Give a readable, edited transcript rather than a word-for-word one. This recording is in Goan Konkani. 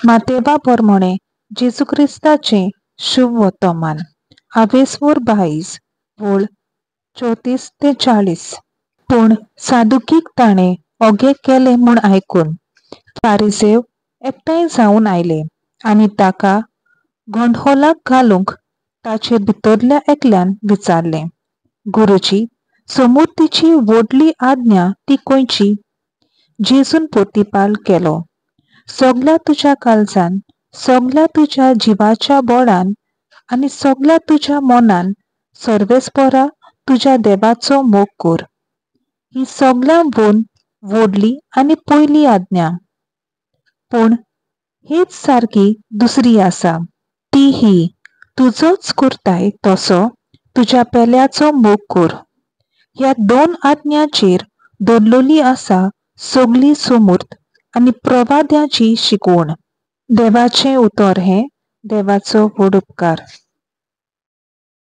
मातेवा पोरमोणे जेजू क्रिस्ताचें शुभ वर्तमान. आवेस्वोर 22 वोळ 34 ते 40. पूण सादुकीक ताणें ओगे केलें म्हूण आयकून फारिजेव एकठांय जावन आयले आनी ताका गोंडहोलाक घालूंक ताचे भितरल्या एकल्यान विचारलें, गुरुजी, समुर्तीची व्हडली आज्ञा ती खंयची? जेजून प्रतिपाल केलो, सगल्या तुज्या काळजान, सगल्या तुज्या जिवाच्या बोळान आनी सगल्या तुज्या मनान सर्वेस्परा तुज्या देवाचो मोग कर. ही सगल्यां भोवन व्हडली आनी पयली आज्ञा. पूण हीच सारकी दुसरी आसा, ती ही, तुजोच करताय तसो तुज्या पेल्याचो मोग कर. ह्या दोन आज्ञाचेर दवरलेली आसा सगली सोमूर्त आनी प्रवाद्याची शिकवण. देवाचें उतर हें देवाचो व्हड उपकार.